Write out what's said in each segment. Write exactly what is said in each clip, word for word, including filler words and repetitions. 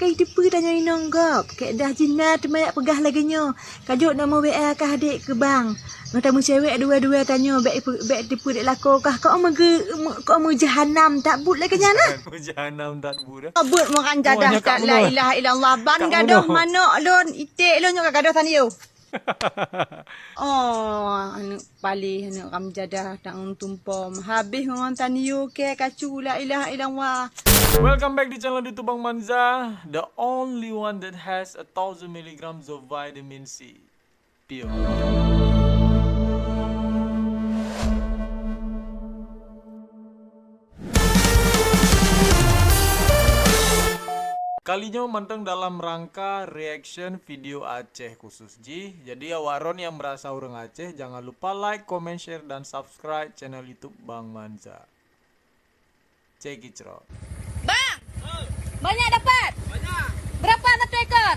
Kai teupeu tanyoe inong gob, kek dah jih na teuma jak peugah lagèe nyoe. Ka jok nomor W A kah dek keu bang. Ngon tameucewek dua-dua tanyoe bèk ipe-, bèk teupeu dek lakoe kah. Kok meuge-, kok meujahanam that buet lagèe nyan nah. Meujahanam that buet, eh. Buet meuran jadah that, la ilaha illallah. Ban gadoh manok lôn, iték lôn nyoe ka gadoh tanyoe. Oh, aneuk paléh, aneuk ram jadah, tangon tumpom. Habéh ngon tanyoe kek kacu, la ilaha illallah. Welcome back di channel YouTube Bang Manza, the only one that has a thousand milligrams of vitamin C. Pure. Kali nyoe mantong dalam rangka reaction video Aceh khusus jih. Jadi awak droen yang merasa ureueng Aceh, jangan lupa like, comment, share, dan subscribe channel YouTube Bang Manza. Cekicrot. Bang! Banyak dapat? Banyak. Berapa satu ekor?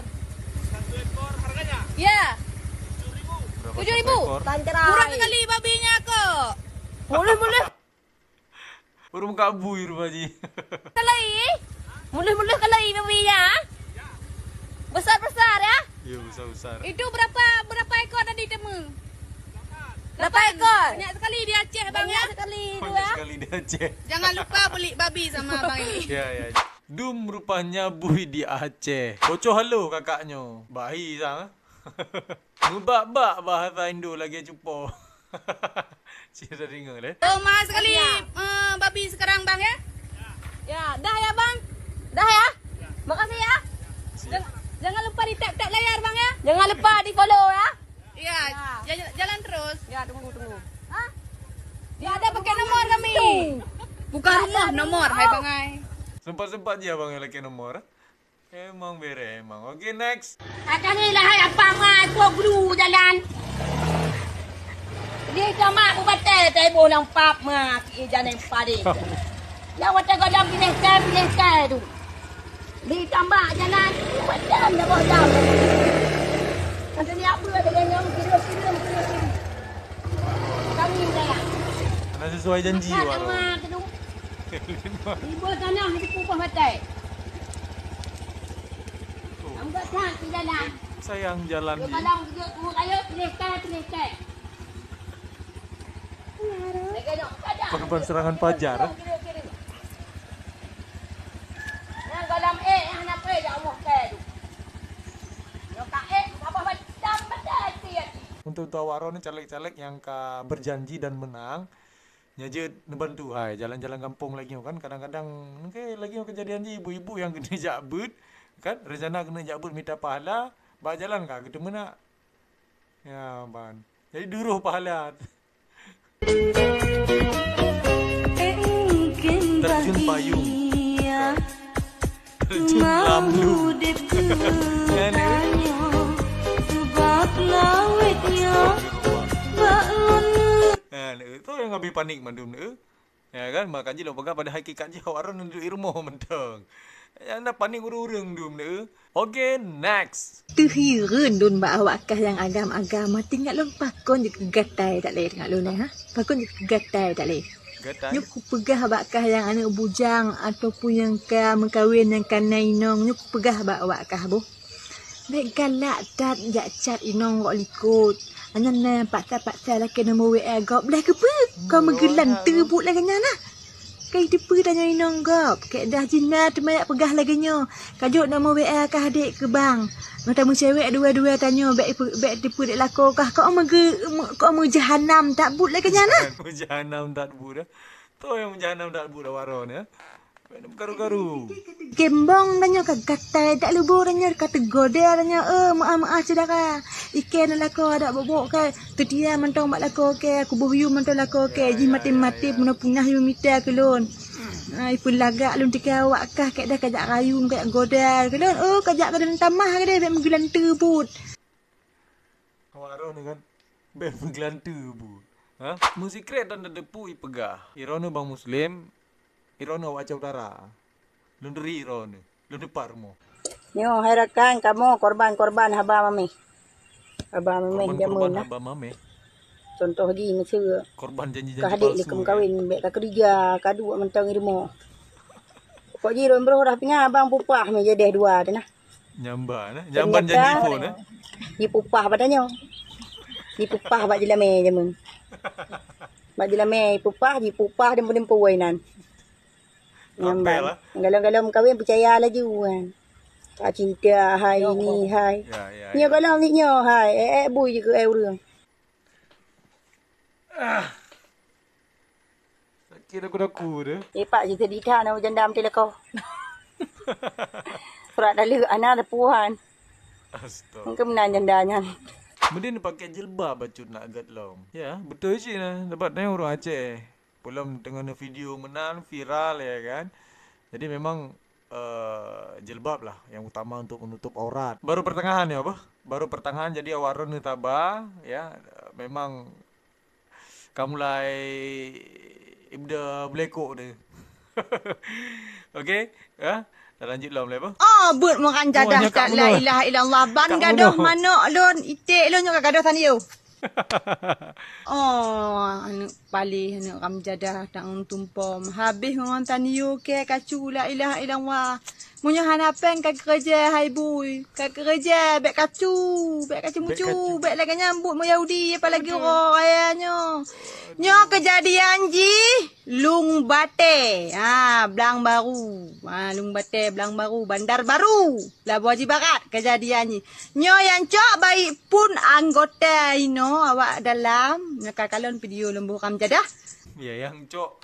Satu ekor harganya? Ya. Tujuh ribu. Berapa satu ekor? Tujuh ribu. Kurang sekali babinya kok. Boleh, boleh. Ureueng kabui rupa jih. Kalai? Mulih-mulih kalai babi ya? Besar-besar ya? Ya, besar-besar. Itu berapa, berapa ekor tadi temu? Lapan ekor. Banyak sekali di Aceh, Bang, ya? Banyak sekali. Banyak sekali di Aceh. Jangan lupa beli babi sama Abang ini. Ya, ya. Dum rupanya bui di Aceh. Bocoh halo kakaknyo. Bahi sang. Ngeubak-bak bahasa Indo lagèe cupo. Cit teudeungoe deh. Oh, mahal sekali, eh, babi sekarang, Bang, ya? Ya, dah ya, Bang. Dah ya. Makasih ya. Siap. Jang-, jangan lupa di tap-tap layar, Bang, ya. Jangan lupa di follow ya. Ya, ya, ja-, jalan terus. Ya, tunggu, tunggu. Hah? Ya, ada pakai nomor kami. Bukan rumah, nomor, hai Bang ai. Sempat-sempat je abang yang lakèe nomor. Emang bereh, emang. Oke, next. Akan ni lah hai apa ma tu guru jalan. Dia sama aku batai tai boh nang pap ma ki jalan padi. Ya wata gadam pilih kai, pilih kai tu. Di tambak jalan, macam dah boh jam. Nanti ni apa dia yang kira-kira, kira-kira. Kami wilayah. Hana sesuai janji, Wak. Sama tu. Ibu tanah di kubah batai. Tuh. Angkat tak di dalam. Sayang jalan di. Kalau duduk tu kayu, pilih kai, pilih kai. Korban serangan fajar. Nang dalam eh, yang nak ya Allah kai tu. Nyoka eh, apa macam batai hati. Untuk, untuk awak droen ni caleg-caleg yang ka berjanji dan menang, nyan jeuet neubantu hai jalan-jalan gampông lagèe nyoe kan, kadang-kadang mungkin lagèe nyoe kejadian jih ibu-ibu nyang keuneuk jak beuet kan, rencana keuneuk jak beuet mita pahala, bak jalan ka geuteumeunak. Ya ban. Jadi duroh pahala. Terjun payung. Terjun lam lu. Nyan, eh. Nyan, eh. Tu nyang habéh panik mandum, eh. Ya kan? Maka jih lôn peugah pada hakikat jih awak droen duek i rumoh mantong. Nyang na panik ureueng-ureueng dum, eh. Oke, next. Teuhireuen lôn bak awak kah nyang agam-agam, tinggai lôn pakon jeuet keu gatai that lé tinggai lôn, eh, ha? Pakon jeuet keu gatai that lé. Gatai? Nyoe kupeugah bak kah nyang aneuk bujang ataupun nyang ka meukawen nyang ka na inong, nyoe kupeugah bak awak kah boh. Bèk galak that jak cat inong gok likot. Hana na paksa-paksa lakèe nomor W A gok. Blah keupeue? Kau meugeulante buet lagèe nyan nah. Kai teupeu tanyoe inong gob, kek dah jih na teuma jak peugah lagèe nyoe. Ka jok nomor W A kah dek keu bang. Ngon tameucewek dua-dua tanyoe bèk ipe-, bèk teupeu dek lakoe kah. Kok meuge-, me-, kok meujahanam that buet lagèe nyan nah. Meujahanam that buet, eh. Toh nyang meujahanam that buet awak droe nyoe, eh. Bèk na meukaru-karu. Gembong tanyoe ka gatai, dak lubô tanyoe ka teugoda tanyoe, eh, meu'ah-meu'ah syedara. Iké na lakoe dak bobok kah. Teutia mantong bak lakoe kèe, kuboh yum mantong lakoe kèe, jih maté-maté punah-punah yum mita keu lôn. Ai, peulagak lôn tika awak kah, kèk dah kajak rayu, kajak goda keu lôn. Oh, kajak keu lôn tamah keu deh, bèk meugeulante buet. Awak droe ni kan, bèk meugeulante buet. Ha? Meusikrek dan teudepu ipeugah. I droeneuh bang Muslim, i droeneuh awak Aceh Utara. Lôn turi i droeneuh. Lôn teupar rumoh. Nyoe hai rakan kamoe korban-korban haba mameh. Haba mameh jameun lah. Haba mameh. Contoh jih miseue. Korban janji-janji palsu, ya. Ka hadék lé keu meukawen, bèk ka keurija, ka duek mantong i rumoh. Kok jih lôn broh dah pingan abang pupah mé jadeh dua tu nah. Nyamba nah. Nyamba janji phone nah. Jipupah bak tanyoe. Jipupah bak jeulamé jameun. Bak jeulamé jipupah, jipupah dan pun pun nan. Nyamba. Galom-galom kawin percaya laju kan. Tak cinta hai ni hai. Ya, ya. Nyo galom ni nyo hai. Eh, eh bui je ke eh urang. Ah. Sakit aku daku tu. Eh, pak je tadi dah nama janda mati leko. Surat dalil ana ada puan. Astaga. Mungkin menang janda nyan. Mending pakai jilbab bacut nak agak lom. Ya, betul sih nah. Dapat tanya orang Aceh. Belum tengah video menang viral ya kan. Jadi memang uh, jilbab lah yang utama untuk menutup aurat. Baru pertengahan ya apa? Baru pertengahan jadi awak ron taba ya memang kamu lai ibda belekok deh. Okey, ya. Dah lanjut lom lepas. Oh, buat murang jadah tak la ilaha illallah ban gadoh manok lon itik lon nyoka gadoh taniyo. Oh, aneuk palih, aneuk ram jadah tangon tumpom. Habéh ngon taniyo ke kacu la ilaha illallah. Meunyoe hana péng ka keureuja hai bui, ka keureuja bék kacu, bék kacu mucu, bék lagée nyambut meu Yahudi apalagi uroe raya nyoe. Nyoe keujadian jih Lung Batée. Ha, Blang Baru. Ha, Lung Batée, Blang Baru, Bandar Baru. Labuan Barat keujadian jih. Nyoe nyang cok baik pun anggota inoe awak dalam nyaka kalon video leumbôh ram jadah. Ya, nyang cok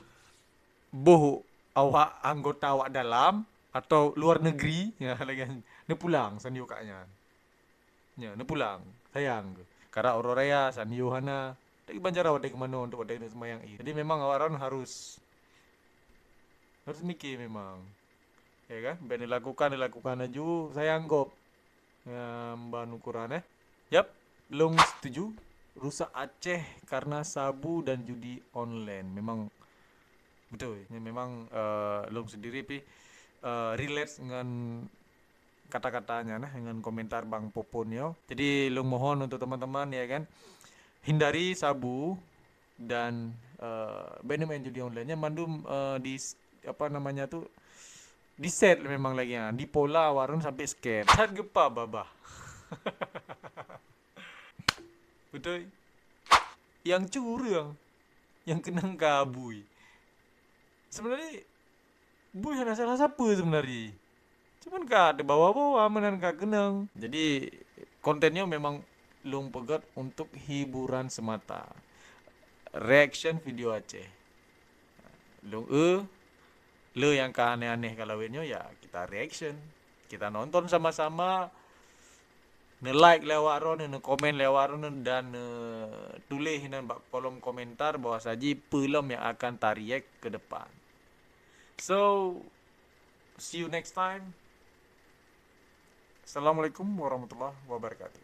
boh awak anggota awak dalam atau luar negeri ya lagi neupulang saniyo kak nyan. Ya, neupulang. Sayang ke. Karena orang raya saniyo hana. Tapi bancara wadai kemana untuk wadai seumayang Id. Jadi memang awak ron harus harus mikir memang. Ya kan? Biar dilakukan, dilakukan laju, saya anggap um, bahan ukuran eh. Yap, long setuju. Rusak Aceh karena sabu dan judi online. Memang betul. Ini memang uh, long sendiri pi uh, relate dengan kata-katanya nah dengan komentar Bang Popon yo. Jadi long mohon untuk teman-teman ya kan hindari sabu dan uh, benda main judi online nya mandum uh, di apa namanya tu di set memang lagi ha. Di pola warung sampai scam. Cat gepa babah. Betul. Yang curang yang kenang kabui. Sebenarnya bui hana salah siapa sebenarnya. Cuman ka ada bawa-bawa meunan ka kenang. Jadi kontennya memang long peugét untuk hiburan semata. Reaction video Aceh. Long e le yang ka aneh-aneh kalau nyo ya kita reaction. Kita nonton sama-sama. Ne like lewat ron, ne komen lewat ron dan ne tulis nan bak kolom komentar bahwa saji pelom yang akan ta react ke depan. So, see you next time. Assalamualaikum warahmatullahi wabarakatuh.